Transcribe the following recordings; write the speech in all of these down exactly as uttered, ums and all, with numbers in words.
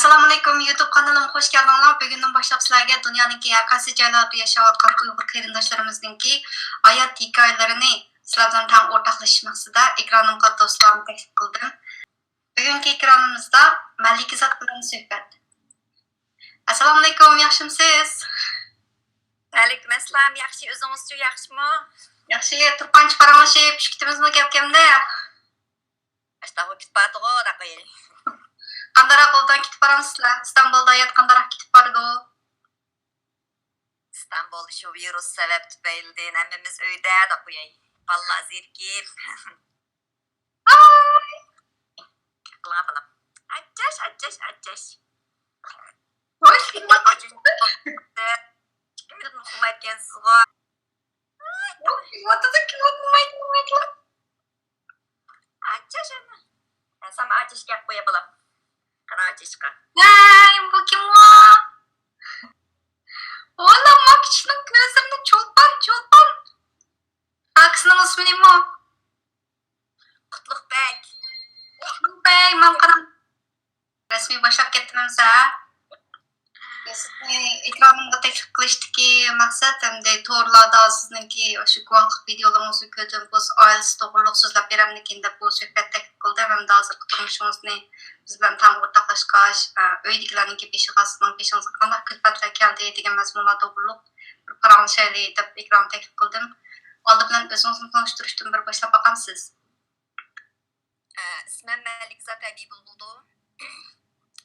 ئەسسالامۇئەلەيكۇم، يۇتۇب قانىلىمغا خۇش كەلدىڭلار. بۈگۈندىن باشلاپ سىلەرگە دۇنيانىڭكى ھەر قايسى جايلاردا ياشاۋاتقان ئۇيغۇر قېرىنداشلىرىمىزنىڭكى ھايات ھېكايىلىرىنى سىلەر بىلەن تەڭ ئورتاقلىشىش مەقسىتىدە ئېكرانىمغا دوستلارنى تەكلىپ قىلدىم. بۈگۈنكى ئېكرانىمىزدا مەلىكىزات بىلەن سۆھبەت. ئەسسالامۇئەلەيكۇم، ياخشىمۇسىز؟ ۋەئەلەيكۇم ئەسسالام، ياخشى، ئۆزىڭىزچۇ، ياخشىمۇ؟ ياخشى، تۇرپانچە پاراڭلىشىپ چۈشۈپ كېتىمىزمۇ گەپ-گەپتە؟ ئاشتاغۇ كېتىپ بارىدىغۇ، داقىي. قانداقراق ئوبدان كېتىپ بارامسىلەر؟ ئىستانبۇلدا ھايات قانداقراق كېتىپ بارىدۇ؟ ئىستانبۇلدا شۇ ۋىرۇس سەۋەب تۈپەيلىدىن ھەممىمىز ئۆيدە، داقىي. بالىلار زېرىكىپ. قىلغان بالام. ئاچچاش، ئاچچاش، ئاچچاش. ھوش، ئىككى مىنۇتمۇ ئۇخلىمايدىكەنسىزغۇ. ئاچچاش ئەنە. سەن ئاچاش گەپ قويا بالام. قارا ئاچاشقا. ھەي، بۇ كىم ئۇ؟ ئولا، ما كىچىكنىڭ كۆزلىرىنى چولپان، چولپان. ئاكىسىنىڭ ئىسمى نېمە؟ قۇتلۇق بەگ. قۇتلۇق بەگ، ماڭا قاراڭ. رەسمىي باشلاپ كەتتىم ئەمسە. سىزنى ئېكرانىمغا تەكلىپ قىلىشتىكى مەقسەت، ئەمدى تورلاردا سىزنىڭكى ئاشۇ گۇۋاھلىق ۋىدىيولىرىڭىزنى كۆردۈم، بۇ ئائىلىسى توغرۇلۇق سۆزلەپ بېرەمدىكىن دەپ بۇ سۆھبەت تەكلىپ قىلدىم. ئەمدى ھازىرقى تۇرمۇشىڭىزنى بىز بىلەن تەڭ ئورتاقلاشقاچ، ئە، ئۆيدىكىلەرنىڭكى بېشىغا، سىزنىڭ بېشىڭىزغا قانداق كۈلپەتلەر كەلدى دېگەن مەزمۇنلار توغرۇلۇق بىر پاراڭلىشايلى دەپ ئېكرانغا تەكلىپ قىلدىم. ئالدى بىلەن ئۆزىڭىزنى تونۇشتۇرۇشتىن بىر باشلاپ باقامسىز؟ ئە، ئىسمىم مەلىكزات ھەبىبۇل بولىدۇ.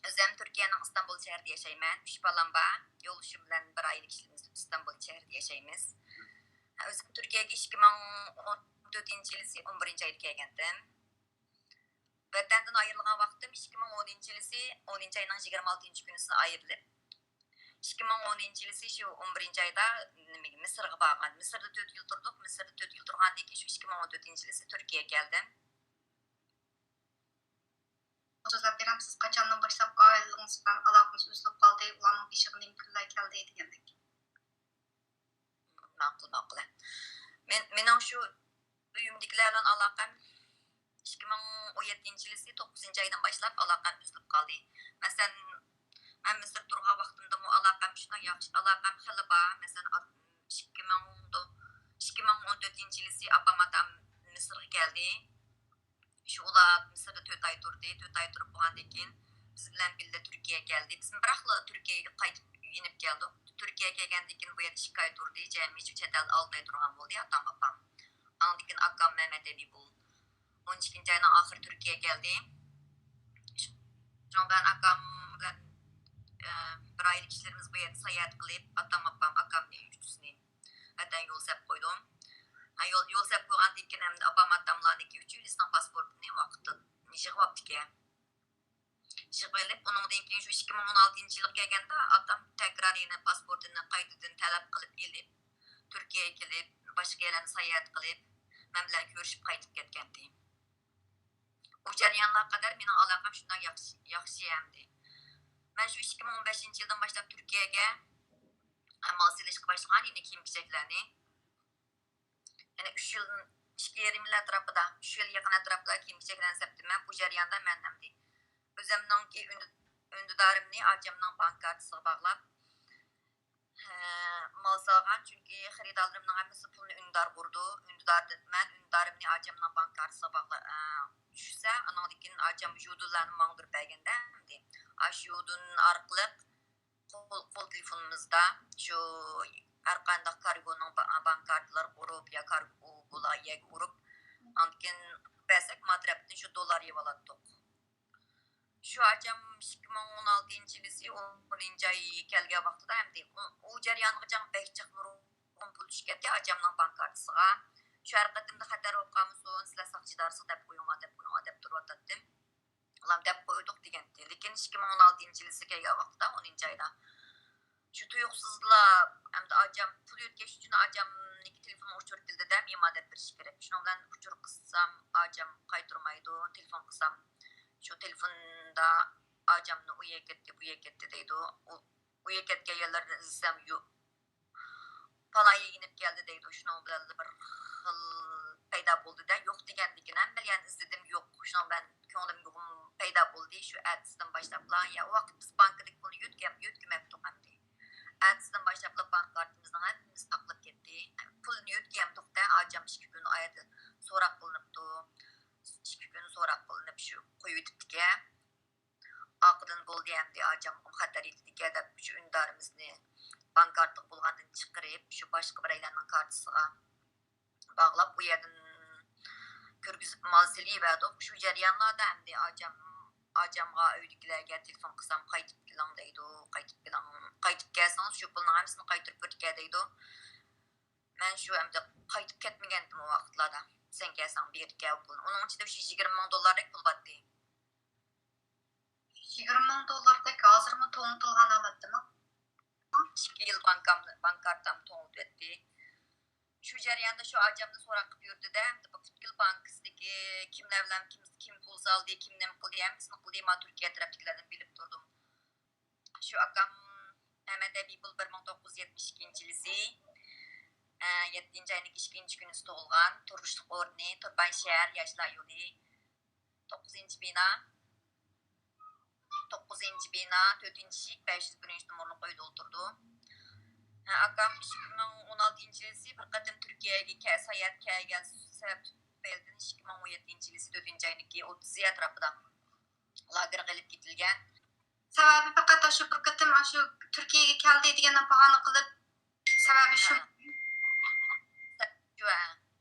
ئۆزۈم تۈركىيەنىڭ ئىستانبۇل شەھىرىدە ياشايمەن. ئۈچ بالام بار. يولدىشىم بىلەن بىر ئائىلە كىشىلىرىمىز ئىستانبۇل شەھىرىدە ياشايمىز. ئۆزۈم تۈركىيەگە ئىككى مىڭ ئون تۆتىنچى يىلى ئون بىرىنچى ئايدا كەلگەنتىم. ۋەتەندىن ئايرىلغان ۋاقتىم ئىككى مىڭ ئونىنچى يىلى، ئونىنچى ئاينىڭ يىگىرمە ئالتىنچى كۈنىسى ئايرىلىپ، ئىككى مىڭ ئونىنچى يىلى شۇ ئون بىرىنچى ئايدا نېمىگە، مىسىرغا بارغان. مىسىردا تۆت يىل تۇردۇق. مىسىردا تۆت يىل تۇرغاندىن كېيىن شۇ ئىككى مىڭ ئون تۆتىنچى يىلى تۈركىيەگە كەلدىم. سۆزلەپ بېرەمسىز، قاچاندىن باشلاپ ئائىلىڭىز بىلەن ئالاقىڭىز ئۈزۈلۈپ قالدى، ئۇلارنىڭ بېشىغا نېمە كۈنلەر كەلدى دېگەندەك؟ ماقۇل، ماقۇل. مەن، مېنىڭ شۇ ئۆيۈمدىكىلەر بىلەن ئالاقەم ئىككى مىڭ ئون يەتتىنچى يىلى توققۇزىنچى ئايدىن باشلاپ ئالاقەم ئۈزۈلۈپ قالدى. مەسىلەن، مەن مىسىردا تۇرغان ۋاقتىمدىمۇ ئالاقەم شۇنداق ياخشى، ئالاقەم خېلى بار. مەسىلەن، ئات-، ئىككى مىڭ دو-، ئىككى مىڭ ئون تۆتىنچى يىلى ئاپام ئاتام مىسىرغا كەلدى. شۇ ئۇلار مىسىردا تۆت ئاي تۇردى. تۆت ئاي تۇرۇپ بولغاندىن كېيىن بىز بىلەن بىللە تۈركىيەگە كەلدى. بىز بىراقلا تۈركىيەگە قايتىپ يېنىپ كەلدۇق. تۈركىيەگە كەلگەندىن كېيىن بۇ يەردە ئىككى ئاي تۇردى. جەمئىي شۇ چەت ئەلدە ئالتە ئاي تۇرغان بولدى ئاتام ئاپام. ئاندىن كېيىن ئاكام مەمەت ھەبىبۇل ئون ئىككىنچى ئاينىڭ ئاخىرى تۈركىيەگە كەلدى. شۇنىڭ بىلەن ئاكام بىلەن، ئە، بىر ئائىلە كىشىلىرىمىز بۇ يەردە ساياھەت قىلىپ، ئاتام ئاپام ئاكامنى ئۈچىسىنى ۋەتەن يول سەپ قويدۇم. ھە، يول، يول سەپ قويغاندىن كېيىن ئەمدى ئاپام ئاتاملارنىڭكى ئۈچىلىسىنىڭ پاسپورتىنى ۋاقىتلىق يىغىۋاپتىكەن. يىغىۋېلىپ، ئۇنىڭدىن كېيىن شۇ ئىككى مىڭ ئون ئالتىنچى يىلغا كەلگەندە ئاتام تەكرار يەنە پاسپورتىنى قايتىدىن تەلەپ قىلىپ ئېلىپ، تۈركىيەگە كېلىپ، باشقا يەرلەرنى ساياھەت قىلىپ، مەن بىلەن كۆرۈشۈپ قايتىپ كەتكەنىدى. ئۇ جەريانلارغا قەدەر مېنىڭ ئالاقەم شۇنداق ياخشى، ياخشى ئەمدى. مەن شۇ ئىككى مىڭ ئون بەشىنچى يىلدىن باشلاپ تۈركىيەگە ئەمال سېلىشقا باشلىغان، يەنى كىيىم-كېچەكلەرنى. يەنى ئۈچ يىل، ئىككى يېرىم يىل ئەتراپىدا، ئۈچ يىل يېقىن ئەتراپىدا كىيىم-كېچەكلەرنى سەپتىمەن. بۇ جەرياندا مەن ئەمدى ئۆزۈمنىڭكى ئۈندىدارىمنى ئاچامنىڭ بانك كارتىسىغا باغلاپ، ھە، مال سالغان، چۈنكى خېرىدارلىرىمنىڭ ھەممىسى پۇلنى ئۈندىدارغا ئۇرىدۇ. ئۈندىدار، مەن ئۈندىدارىمنى ئاچامنىڭ بانك كارتىسىغا باغلا-، ئە، چۈشسە، ئانىڭدىن كېيىن ئاچام يۇدۇنلارنى ماڭدۇرۇپ بەرگەندە، ئەمدى ئاشۇ يۇدۇن ئارقىلىق قول، قول تېلېفونىمىزدا شۇ ھەر قانداق كارگونىڭ با-، بانك كارتىلىرىغا ئۇرۇپ يا كارگو بولا يەرگە ئۇرۇپ، ئاندىن كېيىن بەرسەك، ما تەرەپتىن شۇ دوللار يېۋالاتتۇق. شۇ ئاچام ئىككى مىڭ ئون ئالتىنچى يىلىسى ئونىنچى ئاي كەلگەن ۋاقتىدا ئەمدى ئۇ، ئۇ جەريانغىچە بەك جىق نۇرغۇن پۇل چۈشۈپ كەتتى ئاچامنىڭ بانك كارتىسىغا. شۇ ھەر قېتىمدا خەتەر بولۇپ قالمىسۇن، سىلەر ساقچىدارسىز دەپ قويۇڭلار، دەپ قويۇڭلار دەپ تۇرۇۋاتاتتىم. ئۇلام دەپ قويدۇق دېگەنتى. لېكىن ئىككى مىڭ ئون ئالتىنچى يىلىسى كەلگەن ۋاقتىدا، ئونىنچى ئايدا، شۇ تۇيۇقسىزلا، ئەمدى ئاچام پۇل يۆتكەش ئۈچۈن ئاچامنىڭكى تېلېفونىغا ئۇچۇر كېلىدىدە، مېما دەپ بېرىش كېرەك. شۇنىڭ بىلەن ئۇچۇر قىسسام، ئاچام قايتۇرمايدۇ. تېلېفون قىلسام، شۇ تېلېفوندا ئاچامنى ئۇ يەرگە كەتتى، بۇ يەرگە كەتتى دەيدۇ. ئۇ، ئۇ يەرگە كەتكەن يەرلىرىنى ئىزدىسەم، يوق. پالايا يېنىپ كەلدى دەيدۇ. شۇنىڭ بىلەن بىر خىل پەيدا بولدى-دە، يوق دېگەندىكىن ھەممە يەرنى ئىزدىدىم، يوق. شۇنىڭ بىلەن كۆڭلۈمگە غۇم پەيدا بولدى. شۇ ئەتىسىدىن باشلاپلا، يا، ئۇ ۋاقىت بىز بانكىدىكى پۇلنى يۆتكەم-، يۆتكىمەپتۇق ئەمدى. ئەتىسىدىن باشلاپلا بانك كارتىمىزنىڭ ھەممىسى تاقىلىپ كەتتى. پۇلنى يۆتكىيەمدۇق-دە، ئاجام ئىككى كۈن ئايدا سوراق قىلىنىپتۇ. ئىككى كۈن سوراق قىلىنىپ، شۇ قويۇۋېتىپتىكەن. ئارقىدىن بولدى ئەمدى، ئاجامغىمۇ خەتەر يېتىدىكەن دەپ، شۇ ئۈندىدارىمىزنى بانك كارتىغا بولغاندىن چىقىرىپ، شۇ باشقا بىرەيلەننىڭ كارتىسىغا باغلاپ، ئۇ يەردىن كىرگۈزۈپ مال سېلىۋەردۇق. شۇ جەريانلاردا ئەمدى ئاجام، ئاجامغا، ئۆيدىكىلەرگە تېلېفون قىلسام، «قايتىپ كېلىڭ» دەيدۇ، «قايتىپ كېلىڭ، قايتىپ كەلسىڭىز شۇ پۇلنىڭ ھەممىسىنى قايتۇرۇپ بېرىدىكەن» دەيدۇ. مەن شۇ ئەمدى قايتىپ كەتمىگەنتىم ئۇ ۋاقىتلاردا. «سەن كەلسەڭ بېرىدىكەن ئۇ پۇلنى.» ئۇنىڭ ئىچىدە شۇ يىگىرمە مىڭ دوللاردەك پۇل بارتى. يىگىرمە مىڭ دوللاردەك ھازىرمۇ توڭلىتىلغان ھالەتتىمۇ؟ ئىككى يىل بانكام، بانك كارتام توڭلىتىۋەتتى. شۇ جەرياندا شۇ ئاجامنى سوراق قىلىپ يۈردى-دە، ئەمدى بۇ پۈتكۈل بانكىسىدىكى كىملەر بىلەن كىم، كىم پۇل سالدى، كىم نېمە قىلدى، ھەممىسىنى قىلدى. ما تۈركىيە تەرەپتىكىلەردىن بىلىپ تۇردۇم. شۇ ئاكام ئەمەت ھەبىبۇل بىر مىڭ توققۇز يۈز يەتمىش ئىككىنچى يىلىسى، ئە، يەتتىنچى ئاينىڭ ئىككىنچى كۈنى تۇغۇلغان، تۇرۇشلۇق ئورنى تۇرپان شەھەر، ياشلار يولى، توققۇزىنچى بىنا، توققۇزىنچى بىنا، تۆتىنچى ئىشىك، بەش يۈز بىرىنچى نومۇرلۇق ئۆيدە ئولتۇرىدۇ. ھە، ئاكام ئىككى مىڭ ئون ئالتىنچى يىلىسى بىر قېتىم تۈركىيەگە كە-، ساياھەتكە كەلگەن سەۋەب تۈپەيلىدىن ئىككى مىڭ ئون يەتتىنچى يىلىسى تۆتىنچى ئاينىڭكى ئوتتۇزى ئەتراپىدا لاگېرغا ئېلىپ كېتىلگەن. سەۋەبى پەقەت ئاشۇ بىر قېتىم ئاشۇ تۈركىيەگە كەلدى دېگەننى باھانە قىلىپ، سەۋەبى شۇ. ھە. شۇ، ھە.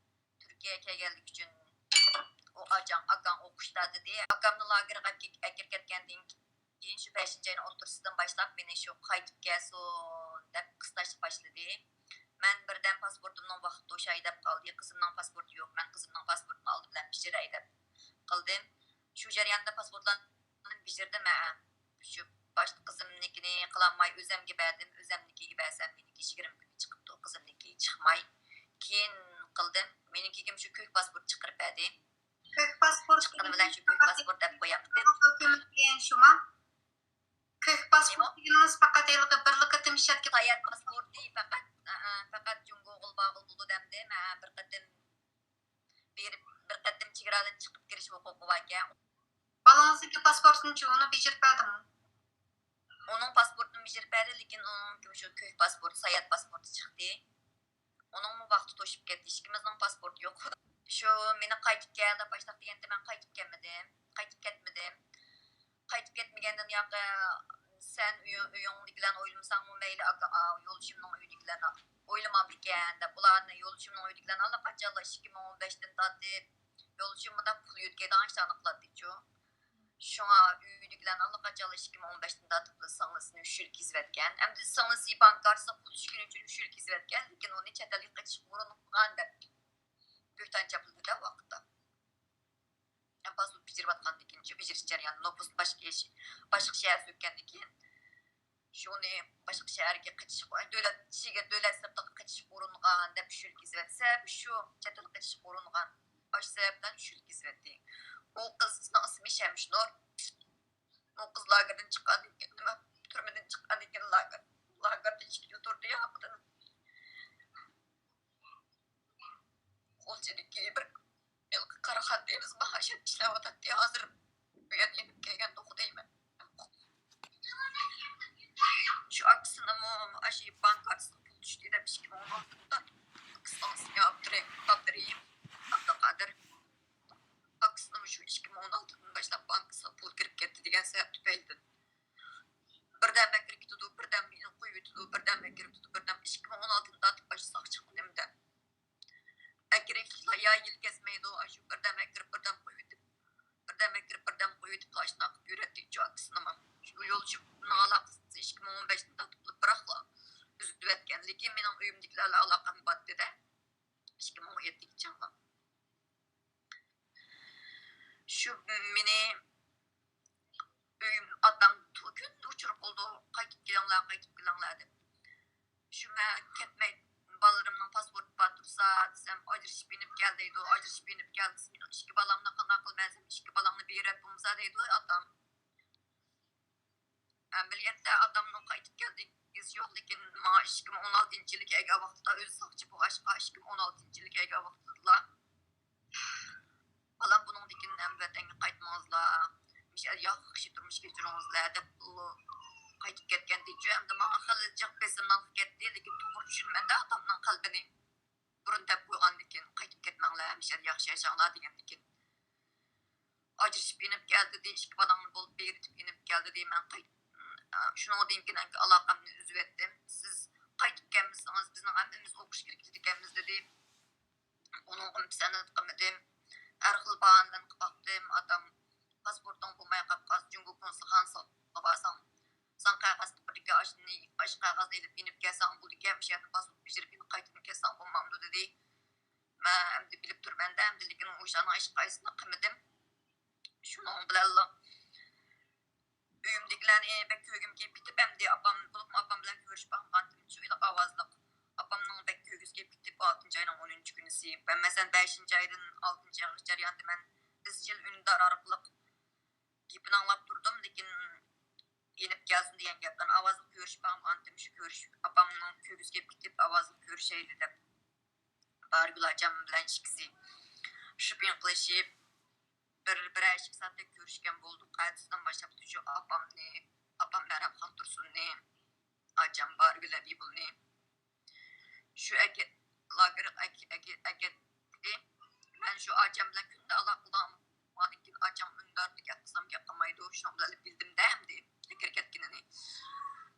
تۈركىيەگە كەلگەنلىكى ئۈچۈن ئۇ ئاجاڭ، ئاكاڭ ئوقۇشتا دېدى. ئاكامنى لاگېرغا ئەكىرىپ كەتكەندىن كېيىن شۇ بەشىنچى ئاينىڭ ئوتتۇرىسىدىن باشلاپ مېنى شۇ قايتىپ كەلسۇن دەپ قىستاشقا باشلىدى. مەن بىردەم پاسپورتۇمنىڭ ۋاقتى توشاي دەپ قالدى. قىزىمنىڭ پاسپورتى يوق. مەن قىزىمنىڭ پاسپورتىنى ئالدى بىلەن پىشۇراي دەپ قىلدىم. شۇ جەرياندا پاسپورتلارنى بېجىردىم ھە. شۇ باشتا قىزىمنىڭكىنى قىلالماي ئۆزەمگە بەردىم. ئۆزەمنىڭكىگە بەرسەم مېنىڭكى يىگىرمە كۈندە چىقىپتۇ. قىزىمنىڭكى چىقماي. كېيىن قىلدىم. مېنىڭكىگىمۇ شۇ كۆك پاسپورت چىقىرىپ بەردى. كۆك پاسپورت چىققىنى بىلەن شۇ كۆك پاسپورت دەپ قوياق دېدى. ھۆكۈمەت دېگەن شۇما؟ كۆك پاسپورت دېگىنىڭىز پەقەت ھېلىقى بىرلا قېتىم ئىشلەتكەن. ساياھەت پاسپورتى پەقەت، ئە، ئە، پەقەت جۇڭگوغا بارغىلى بولىدۇ دەمدىم. ھە، بىر قېتىم بېرىپ، بىر قېتىم چېگرادىن چىقىپ كىرىش ھوقۇقى باركەن. بالىڭىزنىڭكى پاسپورتىنىچۇ، ئۇنى بېجىرىپ بەردىمۇ؟ ئۇنىڭ پاسپورتىنى بېجىرىپ بەردى، لېكىن ئۇنىڭكى شۇ كۆك پاسپورت، ساياھەت پاسپورتى چىقتى. ئۇنىڭمۇ ۋاقتى توشۇپ كەتتى. ئىككىمىزنىڭ پاسپورتى يوق. شۇ مېنى قايتىپ كەل دەپ باشلاق دېگەندە مەن قايتىپ كەلمىدىم. قايتىپ كەتمىدىم. قايتىپ كەتمىگەندىن ياقى سەن ئۆيۈڭ-، ئۆيۈڭدىكىلەرنى ئويلىمىساڭمۇ مەيلى، ئاكا، ئا، يولدىشىمنىڭ ئۆيىدىكىلەرنى ئويلىمامدىكەن دەپ، ئۇلارنى يولدىشىمنىڭ ئۆيىدىكىلەرنى ئاللىقاچانلا ئىككى مىڭ ئون بەشتىن تارتىپ، يولدىشىم مۇنداق پۇل يۆتكەيدىغان ئىشلارنى قىلاتتىچۇ. شۇڭا ئۆيدىكىلەرنى ئاللىقاچانلا ئىككى مىڭ ئون بەشتىن تارتىپ سىڭلىسىنى ئۈچ يىل كېزىۋەتكەن. ئەمدى سىڭلىسى بانكا ئارىسىدا پۇل چۈشكىنى ئۈچۈن ئۈچ يىل كېزىۋەتكەن، لېكىن ئۇنى چەت ئەلگە قېچىشقا ئۇرۇنغان دەپ بۆھتان چاپلىدى-دە ۋاقىتتا. پاسپورت بېجىرىۋاتقاندىن كېيىن، بېجىرىش جەريانىدا نوپۇسنى باشقا ياش-، باشقا شەھەرگە سۆككەندىن كېيىن، شۇنى باشقا شەھەرگە قېچىشقا، دۆلەت ئىچىگە، دۆلەت سىرتىغا قېچىشقا ئۇرۇنغان دەپ ئۈچ يىل كېزىۋەتسە، شۇ چەت ئەلگە قېچىشقا ئۇرۇنغان. ئاشۇ سەۋەبتىن ئۈچ يىل كېزىۋەتتى. ئۇ قىزنىڭ ئىسمى شەمشىنۇر. ئۇ قىز لاگېردىن چىققاندىن كېيىن، نېمە، تۈرمىدىن چىققاندىن كېيىن لاگېر، لاگېردا ئىككى يىل تۇردى، ئارقىدىن غۇلجىدىكى بىر ھېلىقى قاراخان دەيمىز، ماھاشەت ئىشلەۋاتاتتى. ھازىر بۇ يەردە يېنىپ كەلگەندە ئۇقۇ دەيمەن. شۇ ئاكىسىنىمۇ ئاشۇ بانكا كارتىسىغا پۇل چۈشتى دەپ ئىككى مىڭ ئون ئالتىدىن تارتىپ ئاكىسىنىڭ ئىسمى ئابدۇرېھىم، ئابدۇقادىر. ئاكىسىنىمۇ شۇ ئىككى مىڭ ئون ئالتىدىن باشلاپ بانكىسىغا پۇل كىرىپ كەتتى دېگەن سەۋەب تۈپەيلىدىن. بىردەم ئەكىرىپ كېتىدۇ، بىردەم مېنى قويۇۋېتىدۇ، بىردەم ئەكىرىپ كېتىدۇ، بىردەم ئىككى مىڭ ئون ئالتىدىن تارتىپ ئاشۇ ساقچى خانىمدا ئەكىرىپ يا يىل كەزمەيدۇ، ئاشۇ بىردەم ئەكىرىپ، بىردەم قويۇۋېتىپ، بىردەم ئەكىرىپ، بىردەم قويۇۋېتىپ، ئاشۇنداق قىلىپ يۈرەتتى ئاكىسىنىمۇ. شۇ يولدىشىمنىڭ ئالاقىسى ئىككى مىڭ ئون بەشتىن تارتىپ بىراقلا ئۈزۈۋەتكەن. لېكىن مېنىڭ ئۆيۈمدىكىلەر بىلەن ئالاقەم بارتتى-دە، ئىككى مىڭ ئون يەتتىگىچە. شۇ مېنى ئۆيۈم، ئاتام تۇ-، كۈندە ئۇچۇر قىلىدۇ، «قايتىپ كېلىڭلار، قايتىپ كېلىڭلار» دەپ. شۇ مەن كەتمەي، بالىلىرىمنىڭ پاسپورتى بار تۇرسا دېسەم، «ئاجرىشىپ يېنىپ كەل» دەيدۇ، «ئاجرىشىپ يېنىپ كەل» دېسەم، «ئىككى بالامنى قانداق قىلىمەن؟» دېسەم، «ئىككى بالامنى بېرىپ بولمىسا» دەيدۇ ئاتام. ئەمەلىيەتتە ئاتامنىڭ قايتىپ كەلگۈسى يوق، لېكىن ماڭا ئىككى مىڭ ئون ئالتىنچى يىلى كەلگەن ۋاقتىدا، ئۆزى ساقچى بولغاچقا، ئىككى مىڭ ئون ئالتىنچى يىلى كەلگەن ۋاقتىدىلا، «بالام، بۇنىڭدىن كېيىن ھەم ۋەتەنگە قايتماڭلار، مىشەل ياخشى تۇرمۇش كەچۈرۈڭلار دەپ قايتىپ كەتكەنتىچۇ. ئەمدى ماڭا خېلى جىق بېسىملىق كەتتى، لېكىن توغرا چۈشىنىمەندە ئاتامنىڭ قەلبىنى. بۇرۇن دەپ قويغاندىكىن، قايتىپ كەتمەڭلار، مىشەل ياخشى ياشاڭلار دېگەندىكىن. ئاجرىشىپ ئېنىپ كەل دېدى، ئىككى بالاڭنى بولۇپ بېرىۋېتىپ ئېنىپ كەل دېدى. مەن قايت-، شۇنىڭدىن كېيىن ئالاقەمنى ئۈزۈۋەتتىم. سىز قايتىپ كەلمىسىڭىز، بىزنىڭ ھەممىمىز ئوقۇشقا كېتىدىكەنمىز دېدى. ئۇنىڭغا پىسەنت قىلمىدىم. ھەر خىل باھانىلەرنى قىلىپ باقتىم. ئاتام پاسپورتۇڭ بولماي قاپقالسا، جۇڭگو كونسۇلخانىسىغا بارساڭ، ساڭا قەغەز بىردىكى ئاشۇنى، ئاشۇ قەغەزنى ئېلىپ ئېنىپ كەلسەڭ بولىدىكەن، مۇشۇ يەردىن پاسپورت بېجىرىپ ئېنىپ قايتىدىن كەلسەڭ بولمامدۇ دېدى. مەن ئەمدى بىلىپ تۇرمەن-دە، ئەمدى لېكىن ئۇ ئىشلارنىڭ ھېچقايسىسىنى قىلمىدىم. شۇنىڭ بىلەنلا ئۆيۈمدىكىلەرنى بەك كۆرگۈم كېلىپ كېتىپ، ئەمدى ئاپام، بولۇپمۇ ئاپام بىلەن كۆرۈشۈپ باقمىغانتىم، شۇ ھېلىقى ئاۋازلىق ئاپامنىڭ بەك كۆرگۈسى كېلىپ كېتىپ، ئالتىنچى ئاينىڭ ئون ئۈچىنچى كۈنىسى، مەسىلەن، بەشىنچى ئايدىن ئالتىنچى ئايغىچە جەرياندا مەن ئىزچىل ئۈندىدار ئارقىلىق گېپىنى ئاڭلاپ تۇردۇم، لېكىن يېنىپ كەلسۇن دېگەن گەپلەرنى ئاۋازلىق كۆرۈشۈپ باقمىغانتىم، شۇ كۆرۈش، ئاپامنىڭ كۆرگۈسى كېلىپ كېتىپ، ئاۋازلىق كۆرۈشەيلى دەپ. بارىگۈل ئاچام بىلەن ئىككىسى شوپىڭ قىلىشىپ، بىر، بىرەر ئىككى سائەتتەك كۆرۈشكەن بولدۇق. ئەتىسىدىن باشلاپ شۇ ئاپامنى، ئاپام مەرەمخان تۇرسۇننى، ئاچام بارىگۈل ھەبىبۇلنى شۇ ئەكەت-، لاگېرغا ئەك-، ئەك-، ئەكەتتى. مەن شۇ ئاچام بىلەن كۈندە ئالاقىلىدىغان بولغاندىن كېيىن، ئاچام ئۈندىداردا گەپ قىلسام گەپ قىلمايدۇ. شۇنىڭ بىلەن بىلدىم-دە ئەمدى ئەكىرىپ كەتكىنىنى.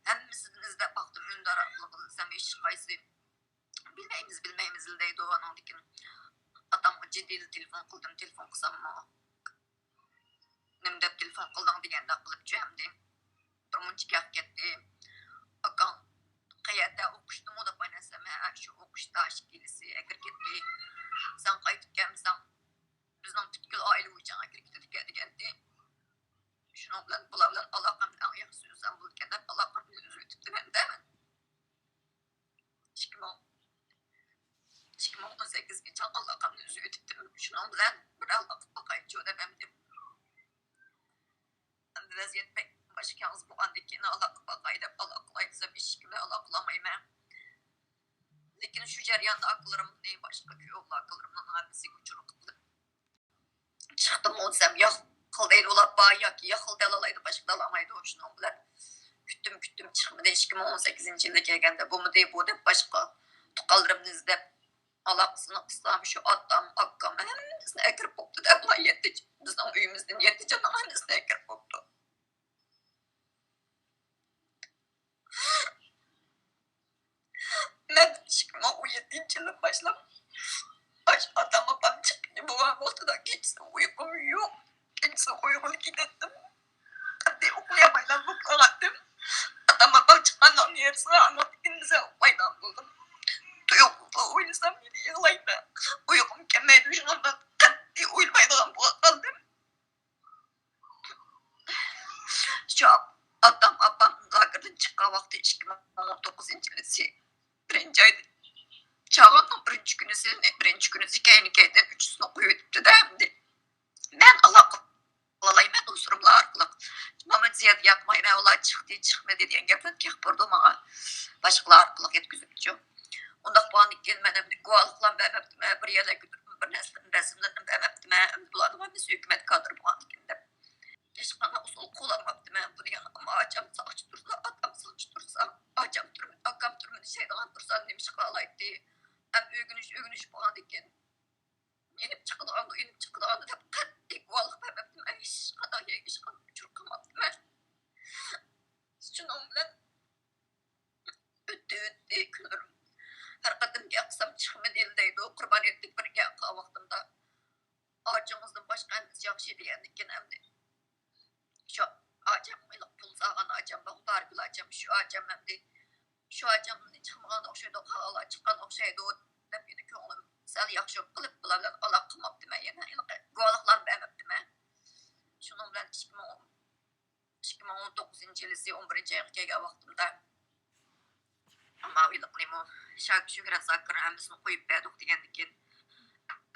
ھەممىسىدىن ئىزدەپ باقتىم، ئۈندىدار ئارقىلىق ئىزدىسەم ھېچقايسى بىلمەيمىز، بىلمەيمىز دەيدۇ. ئانىڭدىن كېيىن ئاتامغا جىددىيلا تېلېفون قىلدىم، تېلېفون قىلساممۇ نېمە دەپ تېلېفون قىلدىڭ دېگەندەك قىلىپچۇ ئەمدى. بىر مۇنچە گەپ كەتتى. ئاكاڭ قەيەردە ئوقۇشتىمۇ دەپ ئاينەتسەم، ھە، شۇ ئوقۇشتا ئىككىلىسى ئەكىرىپ كەتتى. سەن قايتىپ كەلمىسەڭ بىزنىڭ پۈتكۈل ئائىلە ئۆيچاڭ ئەكىرىپ كېتىدىكەن دېگەنتى. شۇنىڭ بىلەن بۇلار بىلەن ئالاقەمنى ئەڭ ياخشى سۆزلىسەم بولىدىكەن دەپ ئالاقەمنى ئۈزۈۋېتىپتىمەن-دە مەن. ئىككى مىڭ، ئىككى مىڭ ئون سەككىزگىچە ئالاقەمنى ئۈزۈۋېتىپتىم. شۇنىڭ بىلەن بىر ئالاقە باقايچۇ دەپ ئەمدى. ئەمدى ۋەزىيەت بەك باشقا ياڭزا بولغاندىن كېيىن ئالاقە باقاي دەپ ئالاقە قىلاي دېسەم، ھېچكىم بىلەن ئالاقە قىلالمايمەن. لېكىن شۇ جەرياندا ئاكىلىرىمنى، باشقا كۈيئوغلى ئاكىلىرىمنىڭ ھەممىسىگە ئۇچۇر قىلدىم. چىقتىمۇ دېسەم، ياق، قىل دەيدۇ ئۇلار بار ياكى ياق، قىل دېيالالايدۇ، باشقا دېيالايدۇ. شۇنىڭ بىلەن كۈتتۈم، كۈتتۈم، چىقمىدى. ئىككى مىڭ ئون سەككىزىنچى يىلدا كەلگەندە بولمىدى بۇ دەپ باشقا تۇغقانلىرىمنى ئىزدەپ، ئالاقىسىنى قىلسام، شۇ ئاتام، ئاكام ھەممىسىنى ئەكىرىپ بوپتۇ دەپ، يەتتە، بىزنىڭ ئۆيىمىزدىن يەتتە جاننىڭ ھەممىسىنى ئەكىرىپ بوپتۇ. مەن ئىككى مىڭ ئون يەتتىنچى يىلدىن باشلاپ ئاشۇ ئاتام، ئاپام چىققىنى بولغان ۋاقتىدا كېچىسى ئۇيقۇم يوق. كېچىسى ئويغىنىپ كېتەتتىم. قەتئىي ئۇخلىيالمايدىغان بولۇپ قالغانتىم. ئاتام، ئاپام چىققاننىڭ نېرىسىغا ئاندىن كېيىن ئۇخلايدىغان بولدۇم. تۇيۇقسىز ئويلىسام يەنە يىغلايمەن. ئۇيقۇم كەلمەيدۇ، شۇنىڭ بىلەن قەتئىي ئويلىمايدىغان بولۇپ قالدىم. شۇ ئاتام، ئاپام لاگېردىن چىققان ۋاقتى ئىككى مىڭ ئون توققۇزىنچى يىلى بىرىنچى ئايدا، چاغاننىڭ بىرىنچى كۈنىسى، بىرىنچى كۈنىسى كەينى-كەينىدىن ئۈچىسىنى قويۇۋېتىپتۇ-دە ئەمدى. مەن ئالاقە قىلالايمەن ئۇسۇرۇملار ئارقىلىق. ماما زىيادە ياقمايمەن، ئۇلار چىقتى، چىقمىدى دېگەن گەپلەرنى كەڭ بۇرىدۇ ماڭا. باشقىلار ئارقىلىق يەتكۈزۈپچۇ. ئۇنداق بولغاندىن كېيىن مەن ئەمدى گۇۋاھلىقلارنى بەرمەپتىمەن، بىر يەرلەرگە بىر نەرسىلەرنى، رەسىملەرنى بەرمەپتىمەن. ئەمدى بۇلارنىڭ ھەممىسى ھۆكۈمەت كادىرى بولغاندىكىن دەپ. ھېچقانداق ئۇسۇل قوللانماپتىمەن. بۇ دېگەن ئامما ئاچام ساقچى تۇرسا، ئاتام ساقچى تۇرسا، ئاچام تۈرمىدە، ئاكام تۈرمىدە ئىشلەيدىغان تۇرسا نېمە ئىش قىلالايتتى؟ ھەم ئۆگىنىش، ئۆگىنىش بولغاندىكىن ئېلىپ چىقىدىغاندۇ، ئېلىپ چىقىدىغاندۇ دەپ قەتئىي گۇۋاھلىق بەرمەپتىمەن. ھېچقانداق يەرگە ھېچقانداق ئۇچۇر قىلماپتىمەن. شۇنىڭ بىلەن ئۆتتى، ئۆتتى كۈنلىرىم. ھەر قېتىم گەپ قىلسام چىقمىدى دەيدۇ. قۇربان ھېيتتەك بىر گەپ قىلغان ۋاقتىمدا ئاچىڭىزدىن باشقا ھەممىسى ياخشى دېگەندىكىن ئەمدى شۇ ئاچام، ھېلىقى پۇل سالغان ئاچام بار، بارىگۈل ئاچام، شۇ ئاچام ئەمدى شۇ ئاچام چىقمىغان ئوخشايدۇ، قالغانلار چىققان ئوخشايدۇ دەپ يەنە كۆڭلۈم سەل ياخشى قىلىپ بۇلار بىلەن ئالاقە قىلماپتىمەن، يەنە ھېلىقى گۇۋاھلىقلارنى بەرمەپتىمەن. شۇنىڭ بىلەن ئىككى مىڭ، ئىككى مىڭ ئون توققۇزىنچى يىلىسى ئون بىرىنچى ئايغا كەلگەن ۋاقتىمدا ماۋۇ ھېلىقىنىمۇ شاكىر، شۆھرەت، زاكىر ھەممىسىنى قويۇپ بەردۇق دېگەندىكىن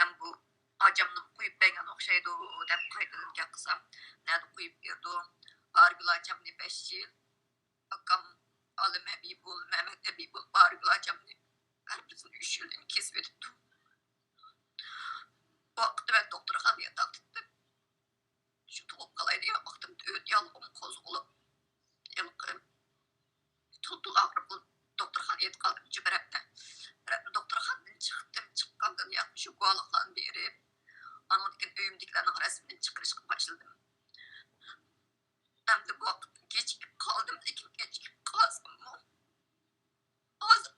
ھەم بۇ ئاچامنىمۇ قويۇپ بەرگەن ئوخشايدۇ دەپ قايتىدىن گەپ قىلسام، نەدە قويۇپ بېرىدۇ؟ بارىگۈل ئاچامنى بەش يىل، ئاكام ئالىم ھەبىبۇل، مەمەت ھەبىبۇل بارىگۈل ئاچامنى ھەر بىرسىنى ئۈچ يىلدىن كېسىۋېتىپتۇ. ۋاقتى بىلەن دوختۇرخانىدا ياتاقتا. شۇ تۇغۇپ قالاي دېگەن ۋاقتىمدا ئۆت ياللۇغۇم قوزغىلىپ، ھېلىقى تۇل-تۇل ئاغرىپ، دوختۇرخانىغا يېتىپ قالدىم شۇ بىر ھەپتە. بىر ھەپتە دوختۇرخانىدىن چىقتىم، چىققاندىن ياقى شۇ گۇۋاھلىقلارنى بېرىپ، ئاندىن كېيىن ئۆيۈمدىكىلەرنىڭ رەسىمىنى چىقىرىشقا باشلىدىم. ئەمدى بۇ ھەقتە كېچىكىپ قالدىم، لېكىن كېچىكىپ قالساممۇ، ھازىر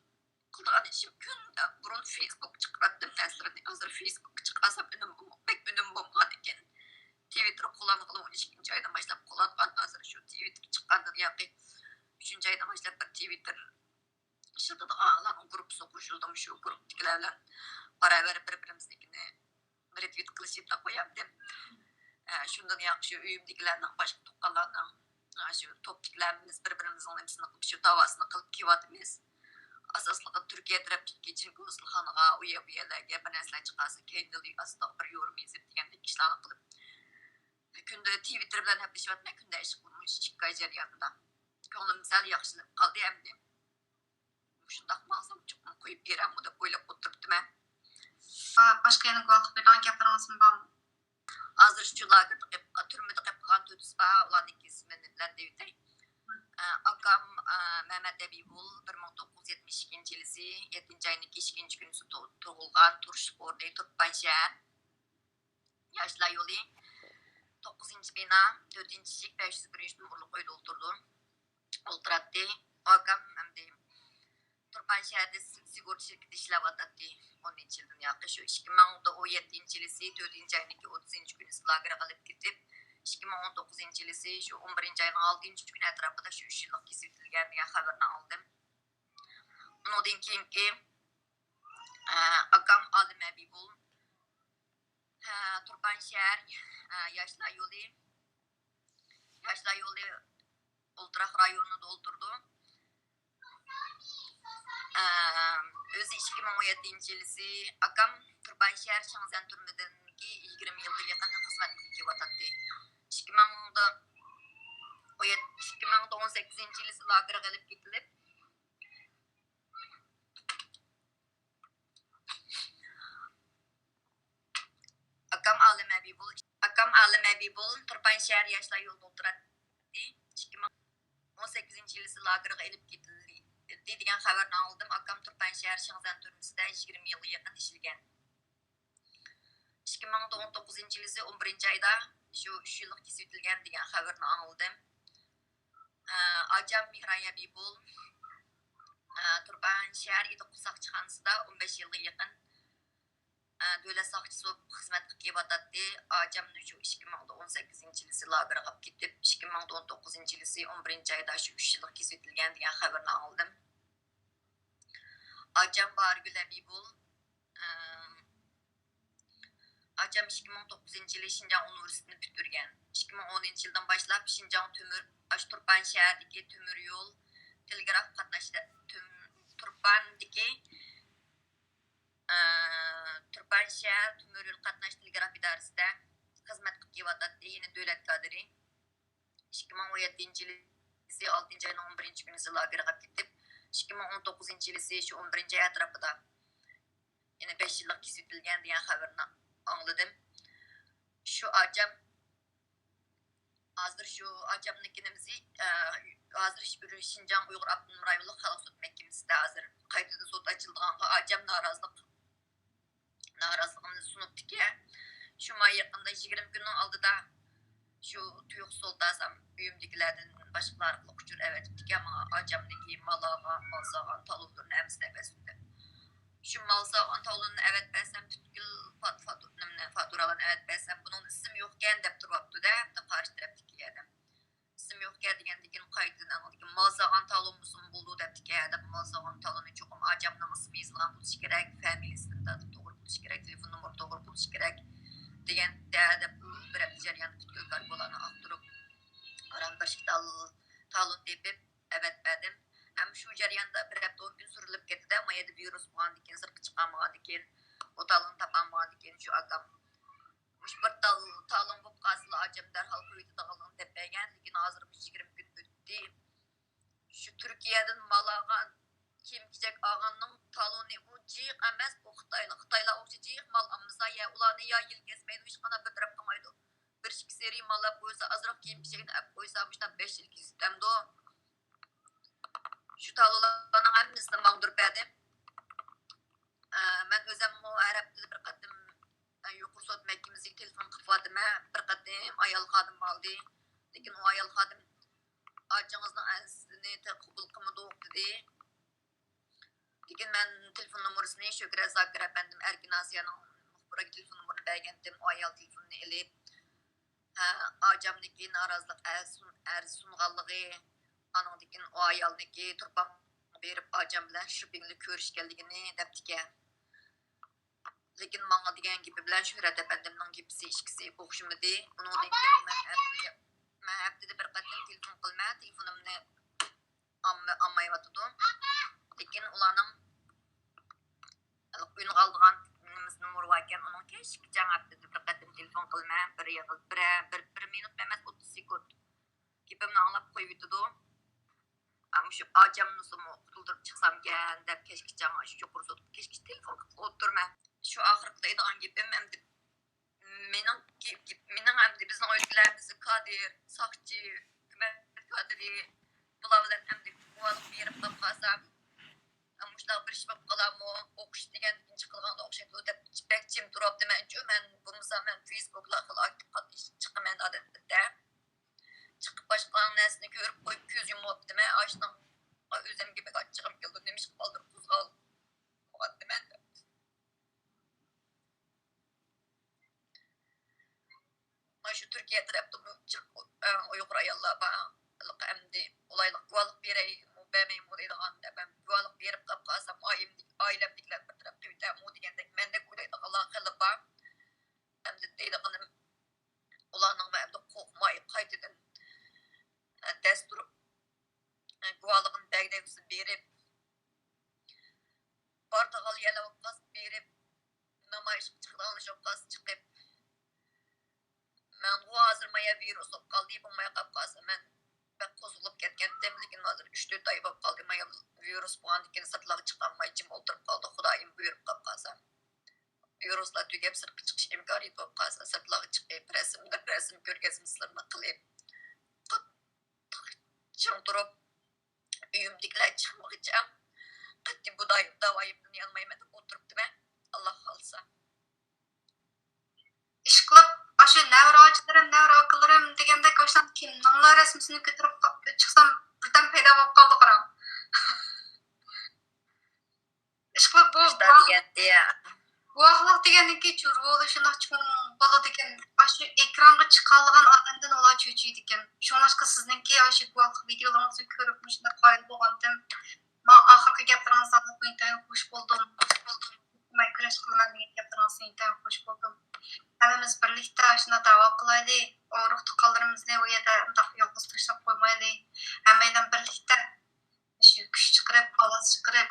قىلىدىغان ئىشىم كۈندە بۇرۇن فېيسبۇك چىقىراتتىم نەرسىلىرىنى. ھازىر فېيسبۇك چىقارسام ئۈنۈم بولماق، بەك ئۈنۈم بولمىغان ئىكەن. تىۋىتتېر قوللانغىلى ئون ئىككىنچى ئايدىن باشلاپ قوللانغان. ھازىر شۇ تىۋىتتېر چىققاندىن ياقى ئۈچىنچى ئايدىن باشلاپ بىر تىۋىتتېر ئىشلىتىدىغانلارنىڭ گۇرۇپپىسىغا قوشۇلدۇم. شۇ گۇرۇپپىدىكىلەر بىلەن باراۋەر بىر-بىرىمىزنىڭكىنى رېتۋىت قىلىشىپ قويامدىم. ئە، شۇندىن ياخشى ئۆيۈمدىكىلەرنىڭ، باشقا تۇغقانلارنىڭ، ئە، شۇ توپتىكىلەرمىز بىر-بىرىمىزنىڭ نېمىسىنى قىلىپ، شۇ داۋاسىنى قىلىپ كېلىۋاتىمىز. ئاساسلىقى تۈركىيە تەرەپتىكى چىن كونسۇلخانىغا، ئۇ يەر، بۇ يەرلەرگە بىر نەرسىلەر چىقارسا، كەينىدىن ئاستىغا بىر يورۇم يېزىپ دېگەندەك ئىشلارنى قىلىپ، كۈندە تىۋىتتېر بىلەن ھەپىلىشىۋاتىمەن، كۈندە ئىش قىلىمەن، مۇشۇ ئىككى ئاي جەريانىدا. كۆڭلۈم سەل ياخشىلىنىپ قالدى ئەمدى. مۇشۇنداق ماڭسام چوقۇم قويۇپ بېرەممۇ دەپ ئويلاپ ئولتۇرۇپتىمەن. باشقا يەنە گۇۋاھلىق بېرىدىغان گەپلىرىڭىزمۇ بارمۇ؟ ھازىر شۇ لاگېردا قېلىپ، تۈرمىدە قېلىپ قالغان تۆت ئىسپاھان ئۇلارنىڭ كېسىمىنى بىلەن دېيىۋېتەي. ئە، ئاكام، ئە، مەمەت ھەبىبۇل، بىر مىڭ توققۇز يۈز يەتمىش ئىككىنچى يىلىسى يەتتىنچى ئاينىڭ ئىككىنچى كۈنى تۇ-، تۇغۇلغان، تۇرۇشلۇق ئورنى تۇرپان شەھەر، ياشلار يولى، توققۇزىنچى بىنا، تۆتىنچى ئىشىك، بەش يۈز بىرىنچى نومۇرلۇق ئۆيدە ئولتۇرىدۇ. ئولتۇراتتى. ئاكام ئەمدى تۇرپان شەھەردە سىگورتا شىركىتىدە ئىشلەۋاتاتتى. ئون نەچچە يىلدىن ياقى شۇ ئىككى مىڭ ئون يەتتىنچى يىلىسى تۆتىنچى ئاينىڭكى ئوتتۇزىنچى كۈنى لاگېرغا ئېلىپ كېتىپ، ئىككى مىڭ ئون توققۇزىنچى يىلىسى شۇ ئون بىرىنچى ئاينىڭ ئالتىنچى كۈنى ئەتراپىدا شۇ ئۈچ يىللىق كېسىۋېتىلگەن دېگەن خەۋەرنى ئاڭلىدىم. ئۇنىڭدىن كېيىنكى، ئە، ئاكام ئالىم ھەبىبۇل، ئە، تۇرپان شەھەر، ئە، ياشلار يولى، ياشلار يولى ئولتۇراق رايونىدا ئولتۇرىدۇ. ئە، ئۆزى ئىككى مىڭ ئون يەتتىنچى يىلىسى ئاكام تۇرپان شەھەر شىڭزەن تۈرمىدىكى يىگىرمە يىلغا يېقىن خىزمەت قىلىپ كېلىۋاتاتتى. ئىككى مىڭدا ئون يەتتە، ئىككى مىڭدا ئون سەككىزىنچى يىلىسى لاگېرغا ئېلىپ كېتىلىپ، ئاكام ئالىم ھەبىبۇل، ئاكام ئالىم ھەبىبۇل تۇرپان شەھەر ياشلار يولىدا ئولتۇراتتى. ئىككى مىڭ ئون سەككىزىنچى يىلىسى لاگېرغا ئېلىپ كېتىلدى دېگەن خەۋەرنى ئاڭلىدىم. ئاكام تۇرپان شەھەر شىڭزەن تۈرمىسىدە يىگىرمە يىلغا يېقىن ئىشلىگەن. ئىككى مىڭ ئون توققۇزىنچى يىلىسى ئون بىرىنچى ئايدا شۇ ئۈچ يىللىق كېسىۋېتىلگەن دېگەن خەۋەرنى ئاڭلىدىم. ئە، ئاچام مېھراي ھەبىبۇل، ئە، تۇرپان شەھەر ئىدىقۇ ساقچىخانىسىدا ئون بەش يىلغا يېقىن، ئە، دۆلەت ساقچىسى بولۇپ خىزمەت قىلىپ كېلىۋاتاتتى. ئاچام شۇ ئىككى مىڭ ئون سەككىزىنچى يىلىسى لاگېرغا كېتىپ، ئىككى مىڭ ئون توققۇزىنچى يىلىسى ئون بىرىنچى ئايدا شۇ ئۈچ يىللىق كېسىۋېتىلگەن دېگەن خەۋەرنى ئاڭلىدىم. ئاچام باھارگۈل ھەبىبۇل، ئە، ئاچام ئىككى مىڭ توققۇزىنچى يىلى شىنجاڭ ئۇنىۋېرسىتېتىنى پۈتتۈرگەن. ئىككى مىڭ ئونىنچى يىلدىن باشلاپ شىنجاڭ تۆمۈر، ئاشۇ تۇرپان شەھەردىكى تۆمۈر يول، تېلېگراف قاتناش، تۆم-، تۇرپاندىكى، ئى، تۇرپان شەھەر تۆمۈر يول قاتناش تېلېگراف ئىدارىسىدە خىزمەت قىلىپ كېلىۋاتاتتى، يەنە دۆلەت كادىرى. ئىككى مىڭ ئون يەتتىنچى يىلىسى ئالتىنچى ئاينىڭ ئون بىرىنچى كۈنىسى لاگېرغا كېتىپ، ئىككى مىڭ ئون توققۇزىنچى يىلىسى شۇ ئون بىرىنچى ئاي ئەتراپىدا يەنە بەش يىللىق كېسىۋېتىلگەن دېگەن خەۋەرنى ئاڭلىدىم. شۇ ئاچام، ھازىر شۇ ئاچامنىڭكى نېمىسى، ئە، ھازىر شۇ شىنجاڭ ئۇيغۇر ئاپتونوم رايونلۇق خەلق سوت مەھكىمىسىدە ھازىر قايتىدىن سوت ئاچىلىدىغانغا ئاچام نارازىلىق، نارازىلىقىنى سۇنۇپتىكەن. شۇ ماي يېقىندا يىگىرمە كۈننىڭ ئالدىدا شۇ تۇيۇقسىز ئولتۇرسام، ئۆيۈمدىكىلەردىن باشقىلار ئارقىلىق ئۇچۇر ئەۋەتىپتىكەن ماڭا، ئاچامنىڭكى مال ئالغان، مال سالغان تالونلىرىنى ھەممىسىنى ئەۋەتسۇن دەپ. شۇ مال سالغان تالوننى ئەۋەتمەسەم، پۈتكۈل فات-، فاتۇ-، نېمىنى، فاتۇرالارنى ئەۋەتمەسەم، بۇنىڭدا ئىسىم يوقكەن دەپ تۇرۇۋاپتۇ-دە، قارشى تەرەپتىكى ئادەم. ئىسىم يوقكەن دېگەندىن كېيىن قايتىدىن ئاڭلىدىكىن، مال سالغان تالونمۇسىمۇ بولىدۇ دەپتىكەن. دەپ مال سالغان تالونى چوقۇم ئاچامنىڭ ئىسمى يېزىلغان بولۇشى كېرەك، فامىلىسىدىن تارتىپ توغرا بولۇشى كېرەك، تېلېفون نومۇرى توغرا بولۇشى كېرەك دېگەندە، دەپ بۇ بىر ھەپتە جەريانىدا پۈتكۈل كارگولارنى ئاختۇرۇپ، ئاران بىر ئىككى تال-، تالون تېپىپ ئەۋەتىپ بەردىم. ھەم شۇ جەرياندا بىر ھەپتە ئون كۈن سۈرۈلۈپ كەتتى-دە، ما يەردە ۋىرۇس بولغاندىن كېيىن، سىرتقا چىقالمىغاندىكىن، ئوتالغىنى تاپالمىغاندىكىن، شۇ ئاكام مۇشۇ بىر تال-، تالون بولۇپ قالسىلا، ئاچام دەرھال قويۇۋېتىدىغانلىقىنى دەپ بەرگەن. لېكىن ھازىر مۇشۇ يىگىرمە كۈن ئۆتتى. شۇ تۈركىيەدىن مال ئالغان، كىيىم-كېچەك ئالغاننىڭ تالونى ئۇ جىق ئەمەس، ئۇ خىتايلار، خىتايلار ئوخشاش جىق مال ئالمىسا، يا ئۇلارنى يا يىل كەسمەيدۇ، ھېچقانداق بىر تەرەپ قىلمايدۇ. بىر ئىككى سېرى ماللار كىيىم كېچەكنى ئەپ قويسا، مۇشۇنداق بەش يىل كېزىتەمدۇ؟ شۇ تالونلارنىڭ ھەممىسىنى ماڭدۇرۇپ بەردىم. ئە، مەن ئۆزۈممۇ ھەر ھەپتىدە بىر قېتىم، ئە، يۇقىرى سوت مەھكىمىسىگە تېلېفون قىلىپ باردىم. بىر قېتىم ئايال خادىم ئالدى. لېكىن ئۇ ئايال خادىم، «ئاچىڭىزنىڭ ئەرزىنى قوبۇل قىلمىدۇق» دېدى. لېكىن مەن تېلېفون نومۇرىسىنى شۆھرەت زاكىر ئەپەندىم، ئەركىن ئاسىيانىڭ مۇخبىرىگە تېلېفون نومۇرىنى بەرگەنتىم. ئۇ ئايال تېلېفوننى ئېلىپ، ھە، ئاچامنىڭكى نارازىلىق ئەرز سۇن-، ئەرز سۇنغانلىقى، ئانىڭدىن كېيىن ئۇ ئايالنىڭكى تۇرپانغا بېرىپ، ئاچام بىلەن شۇ بىڭلى كۆرۈشكەنلىكىنى دەپتىكەن. لېكىن ماڭا دېگەن گېپى بىلەن شۆھرەت ئەپەندىمنىڭ گېپىسى ئىككىسى ئوخشىمىدى. ئۇنىڭدىن كېيىن مەن ھەپتىگە، مەن ھەپتىدە بىر قېتىم تېلېفون قىلىمەن، تېلېفونۇمنى ئالما-، ئالمايۋاتىدۇ. لېكىن ئۇلارنىڭ ئۈنگە ئالىدىغان نېمىسى، نومۇرى باركەن، ئۇنىڭ كەچكىچە ھەپتىدە بىر قېتىم تېلېفون قىلىمەن، بىر يىغىل-، بىر، بىر، بىر مىنۇتمۇ ئەمەس، ئوتتۇز سېكۇنت. گېپىمنى ئاڭلاپ قويۇۋېتىدۇ. ئا، مۇشۇ ئاچامنىسىمۇ قۇتۇلدۇرۇپ چىقسامكەن دەپ كەچكىچە ماڭا شۇ يۇقىرى سوتقا كەچكىچە تېلېفون قىلىپ ئولتۇرىمەن. شۇ ئاخىرقى دەيدىغان گېپىم ئەمدى مېنىڭ، مېنىڭ ئەمدى بىزنىڭ ئۆيدىكىلەر ئەمدى كادىر، ساقچى، ھۆكۈمەت كادىرى، بۇلار بىلەن ئەمدى گۇۋاھلىق بېرىپ قاپ قالسام، مۇشۇنداق بىر ئىش بولۇپ قالارمۇ، ئوقۇش دېگەندىن چىقىلغانغا ئوخشايدۇ دەپ بەك جىم تۇرۇۋاپتىمەنچۇ. مەن بولمىسا مەن فېيسبۇكلا خېلى ئاكتىپ قاتنىشىپ چىقىمەن ئادەتتە. چىقىپ باشقىلارنىڭ نەرسىنى كۆرۈپ قويۇپ كۆز يۇمۇۋاپتىمەن. ئاشۇنىڭغا ئۆزۈمگە بەك ئاچچىقىم كېلىدۇ. نېمىشقا بالدۇر قوزغالمىغانتىمەن دەپ. مانا شۇ تۈركىيە تەرەپتىمۇ جىق، ئۇ-، ئۇيغۇر ئاياللار بار. ئەمدى ئۇلايلىق گۇۋاھلىق بېرەيمۇ، بەرمەيمۇ دەيدىغان دەپ، مەن گۇۋاھلىق بېرىپ قاپ قالسام، ئائىلەمدىكى، ئائىلەمدىكىلەر بىر تەرەپ قىلىۋېتەرمۇ دېگەندەك مەندەك ئويلايدىغانلار خېلى بار. ئەمدى دەيدىغىنىم، ئۇلارنىڭمۇ ئەمدى قورقماي قايتىدىن، ئە، دەس تۇرۇپ، ئە، گۇۋاھلىقىنى بەرگۈدەك بولسا بېرىپ، بارىدىغان يەرلەر بولۇپ قالسا بېرىپ، نامايىشقا چىقىدىغان ئىش بولۇپ قالسا چىقىپ، مەنغۇ ھازىر مايا ۋىرۇس بولۇپ قالدى، بولماي قاپ قالسا مەن بەك قوزغىلىپ كەتكەنتىم، لېكىن ھازىر ئۈچ تۆت ئاي بولۇپ قالدى مايا ۋىرۇس بولغاندىن كېيىن سىرتلارغا چىقالماي جىم ئولتۇرۇپ قالدۇق، خۇدايىم بۇيرۇپ قاپ قالسا. ۋىرۇسلار تۈگەپ، سىرتقا چىقىش ئىمكانىيىتى بولۇپ قالسا، سىرتلارغا چىقىپ، رەسىملەر، رەسىم كۆرگەزمىلىرىنى قىلىپ، قاتتىق چىڭ تۇرۇپ، ئۆيۈمدىكىلەر چىقمىغىچە قەتئىي بۇ داي-، داۋايىمدىن يانمايمەن دەپ ئولتۇرۇپتىمەن، ئاللا خالىسا. ئىشقىلىپ، ئاشۇ نەۋرە ئاچىلىرىم، نەۋرە ئاكىلىرىم دېگەندەك، ئاشۇلارنىڭ كىمنىڭلا رەسىمىسىنى كۆتۈرۈپ چىقسام، بىردەم پەيدا بولۇپ قالدى، قاراڭ. ئىشقىلىپ، بۇ مۇشۇنداق دېگەنتى. گۇۋاھلىق دېگەننىڭكى رولى شۇنداق چوڭ بولىدىكەن. ئاشۇ ئېكرانغا چىقالىغان ئادەمدىن ئۇلار چۆچۈيدىكەن. شۇڭلاشقا سىزنىڭكى ئاشۇ گۇۋاھلىق ۋىدىيولىرىڭىزنى كۆرۈپ مۇشۇنداق قايىل بولغانتىم. مانا ئاخىرقى گەپلىرىڭىزنى ئاڭلاپ ئىنتايىن خوش بولدۇم. مەن كۈرەش قىلىمەن دېگەن گەپلىرىڭىزدىن ئىنتايىن خوش بولدۇم. ھەممىمىز بىرلىكتە شۇنداق داۋا قىلايلى. ئۇرۇق تۇغقانلىرىمىزنى ئۇ يەردە مۇنداق يالغۇز تاشلاپ قويمايلى. ھەممەيلەن بىرلىكتە شۇ كۈچ چىقىرىپ، ئاۋاز چىقىرىپ،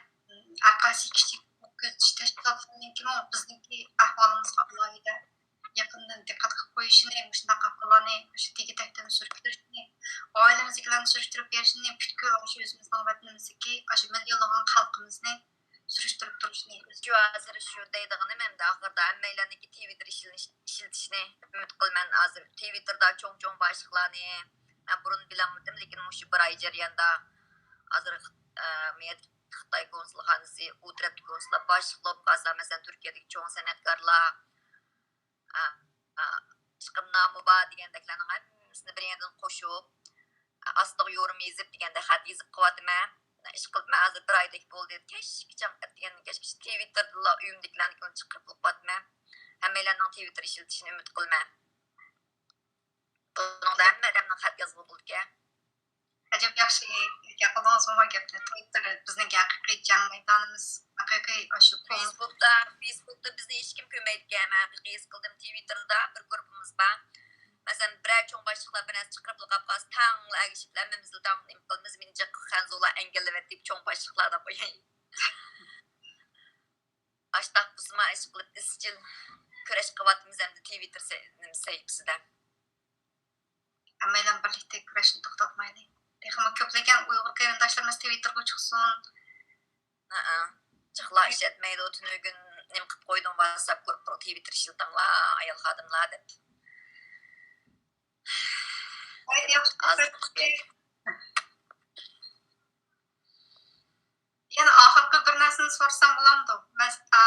ھەر قايسى كىچىك كۆزىتىش تەشكىلاتلىرىنىڭكىمۇ بىزنىڭكى ئەھۋالىمىزغا ئالاھىدە يېقىندىن دىققەت قىلىپ قويۇشىنى، مۇشۇنداق ۋەقەلەرنى مۇشۇ تېگى-تەكتىن سۈرۈشتۈرۈشىنى، ئائىلىمىزدىكىلەرنى سۈرۈشتۈرۈپ بېرىشىنى، پۈتكۈل ئاشۇ ئۆزىمىزنىڭ ۋەتىنىمىزدىكى ئاشۇ مىليونلىغان خەلقىمىزنى سۈرۈشتۈرۈپ تۇرۇشنى. شۇ ھازىر شۇ دەيدىغىنىم ئەمدى ئاخىرىدا ھەممەيلەننىڭكى تىۋىتتېر ئىشلىتىشىنى ئۈمىد قىلىمەن. ھازىر تىۋىتتېردا چوڭ-چوڭ باشلىقلارنى، مەن بۇرۇن بىلەلمىدىم، لېكىن مۇشۇ بىر ئاي جەريانىدا ھازىر، ئە، مۇ يەردىكى خىتاي كونسۇلخانىسى، ئۇ تەرەپتىكى كونسۇللار باشلىق بولۇپ قالسا، مەسىلەن، تۈركىيەدىكى چوڭ سەنئەتكارلار، ئە، ئە، چىقىمنامە بار دېگەندەكلەرنىڭ ھەممىسىنى بىر يەردىن قوشۇپ، ئاستىغا يورۇم يېزىپ دېگەندەك خەت يېزىپ قىلىۋاتىمەن. ئىشقىلىپ، مەن ھازىر بىر ئايدەك بولدى. كەچكىچە دېگەندىن كەچكىچە تىۋىتتېردىلا ئۆيۈمدىكىلەرنىڭكىنى چىقىرىپ قىلىۋاتىمەن. ھەممەيلەننىڭ تىۋىتتېر ئىشلىتىشىنى ئۈمىد قىلىمەن. بۇنىڭدا ھەممە ئادەمنىڭ خەت يازغىلى بولىدىكەن. ئەجەب ياخشى گەپ قىلدىڭىز بۇ گەپنى. تىۋىتتېر بىزنىڭكى ھەقىقىي جەڭ مەيدانىمىز. ھەقىقىي ئاشۇ كون- فېيسبۇكتا، فېيسبۇكتا بىزنى ھېچكىم كۆرمەيدىكەن. مەن ھەقىقىي ھېس قىلدىم. تىۋىتتېردا بىر گۇرۇپپىمىز بار. مەسىلەن، بىرەر چوڭ باشلىقلار بىر نەرسە چىقىرىپلا قاپ قالسا، تاڭلا ئەگىشىپلا ھەممىمىزلا داڭ نېمە قىلىمىز، مېنى جىق خەنزۇلار ئەنگىللىۋەتتى دەپ چوڭ باشلىقلار دەپ قوياي. ئاشتاق بولسىما ئىشقىلىپ ئىزچىل كۈرەش قىلىۋاتىمىز ئەمدى تىۋىتتېر سە-، نېمە سەھىپىسىدە. ھەممەيلەن بىرلىكتە كۈرەشنى توختاتمايلى. تېخىمۇ كۆپلىگەن ئۇيغۇر قېرىنداشلىرىمىز تىۋىتتېرغا چىقسۇن. ھەئە. جىقلار ئىشلەتمەيدۇ، تۈنۈگۈن نېمە قىلىپ قويدۇڭ، ۋاتساپ گۇرۇپپىغا تىۋىتتېر ئىشلىتىڭلار، ئايال خادىملار دەپ. ياخشى. يەنە ئاخىرقى بىر نەرسىنى سورىسام بولامدۇ؟ مەس-، ئا،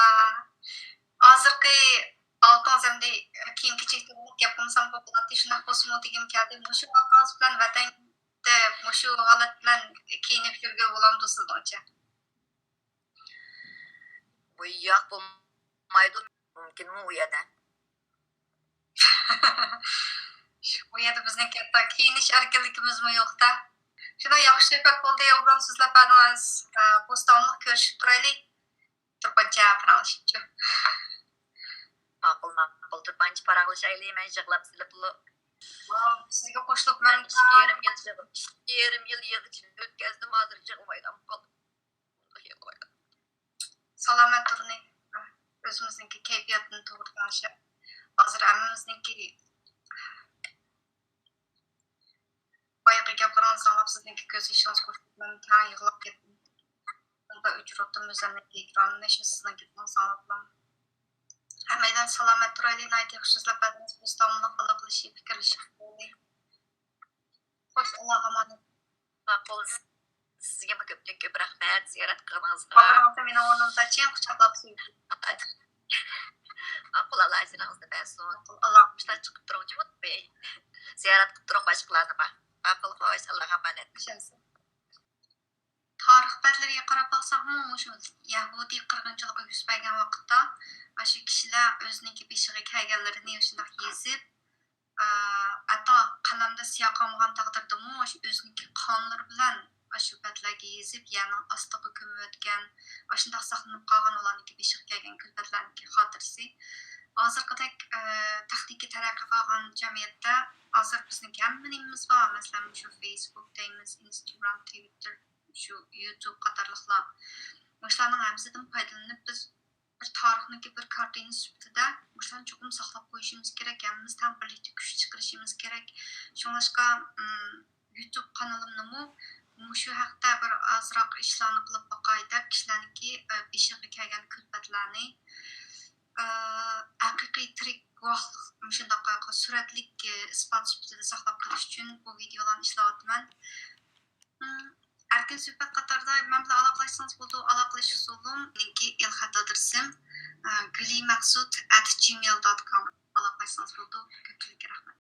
ھازىرقى ھالىتىڭىز ئەمدى كىيىم-كېچەك توغرىلىق گەپ قىلمىسام بولاتتى، شۇنداق بولسىمۇ دېگۈم كەلدى. مۇشۇ ھالىتىڭىز بىلەن ۋەتەندە مۇشۇ ھالەت بىلەن كىيىنىپ يۈرگىلى بولامدۇ سىزنىڭچە؟ بۇ ياق، بولمايدۇ. مۇمكىنمۇ ئۇ يەردە؟ ئۇ يەردە بىزنىڭكى ھەتتا كىيىنىش ئەركىنلىكىمىزمۇ يوق-دە. شۇنداق ياخشى سۆھبەت بولدى، ئوبدان سۆزلەپ بەردىڭىز. ئە، بۇ داۋاملىق كۆرۈشۈپ تۇرايلى. تۇرپانچە پاراڭلىشىپچۇ. ماقۇل، ماقۇل. تۇرپانچە پاراڭلىشايلى، مەن يىغلاپ سېلىپلا. ۋاو، سىزگە قوشۇلۇپ مەن مەن ئىككى يېرىم يىل يىغ-، ئىككى يېرىم يىل يىغ-، ئۆتكەزدىم، ھازىر يىغلىمايلا قالدىم. سالامەت تۇرنى، ئۆزىمىزنىڭكى كەيپىياتىنى توغرا تەڭشەپ، ھازىر ھەممىمىزنىڭكى بايىقى گەپلىرىڭىزنى ئاڭلاپ، سىزنىڭكى كۆز يېشىڭىز قوشۇلۇپ، مەن تەڭ يىغلاپ كەتتىم. بۇندا ئۆچۈرۈۋەتتىم ئۆزۈمنىڭكى ئېكرانىنى، شۇ سىزنىڭ گېپىڭىزنى ئاڭلاپلا. ھەممەيلەن سالامەت تۇرايلى، ناھايىتى ياخشى سۆزلەپ بەردىڭىز، بىز داۋاملىق ئالاقىلىشىپ، پىكىرلىشىپ تۇرايلى. خوش، ئاللاغا ئامانەت. ماقۇل. سىزگىمۇ كۆپتىن كۆپ رەھمەت زىيارەت قىلغىنىڭىزغا. بالىلىرىڭىزنى مېنىڭ ئورنۇمدا چىڭ قۇچاقلاپ سۆيۈڭ. ماقۇل، ئاللا ئەجرىڭىزنى بەرسۇن. ماقۇل، ئاللا. مۇشۇنداق چىقىپ تۇرۇڭ، جۇمۇ بەي. زىيارەت قىلىپ تۇرۇڭ باشقىلارنىمۇ. ماقۇل، خوش، ئاللاغا ئامانەت. ئىشەنسۇن. تارىخ بەتلىرىگە قاراپ باقساقمۇ، مۇشۇ يەھۇدىي قىرغىنچىلىقى يۈز بەرگەن ۋاقىتتا، ئاشۇ كىشىلەر ئۆزىنىڭكى بېشىغا كەلگەنلىرىنى شۇنداق يېزىپ، ئە، ھەتتا قەلەمدە سىياھ قالمىغان تەقدىردىمۇ، ئاشۇ ئۆزىنىڭكى قانلىرى بىلەن ئاشۇ بەتلەرگە يېزىپ، يەرنىڭ ئاستىغا كۆمۈۋەتكەن، ئاشۇنداق ساقلىنىپ قالغان ئۇلارنىڭكى بېشىغا كەلگەن كۈلپەتلەرنىڭكى خاتىرىسى. ھازىرقىدەك، ئە، تېخنىكا تەرەققىي قىلغان جەمئىيەتتە ھازىر بىزنىڭكى ھەممە نېمىمىز بار، مەسىلەن، مۇشۇ فېيسبۇك دەيمىز، ئىنستاگرام، تىۋىتتېر، شۇ يۇتۇب قاتارلىقلار. مۇشۇلارنىڭ ھەممىسىدىن پايدىلىنىپ، بىز بىر تارىخنىڭكى بىر كارتىنىسى سۈپىتىدە مۇشۇلارنى چوقۇم ساقلاپ قويۇشىمىز كېرەك. ھەممىمىز تەڭ بىرلىكتە كۈچ چىقىرىشىمىز كېرەك. شۇڭلاشقا، ئم، يۇتۇب قانىلىمنىمۇ مۇشۇ ھەقتە بىر ئازراق ئىشلارنى قىلىپ باقاي دەپ، كىشىلەرنىڭكى، ئە، بېشىغا كەلگەن كۈلپەتلەرنى، ئە، ھەقىقىي تىرىك گۇۋاھلىق، مۇشۇنداق سۈرەتلىك، ئە، ئىسپات سۈپىتىدە ساقلاپ قېلىش ئۈچۈن بۇ ۋىدىيولارنى ئىشلەۋاتىمەن. ئەركىن سۆھبەت قاتارىدا مەن بىلەن ئالاقىلەشسىڭىز بولىدۇ. ئالاقىلىشىش ئۇسۇلۇم، مېنىڭكى ئېلخەت ئادرېسىم، ئە، guliymaksud at gmail dot com. ئالاقىلەشسىڭىز بولىدۇ. كۆپچىلىككە رەھمەت.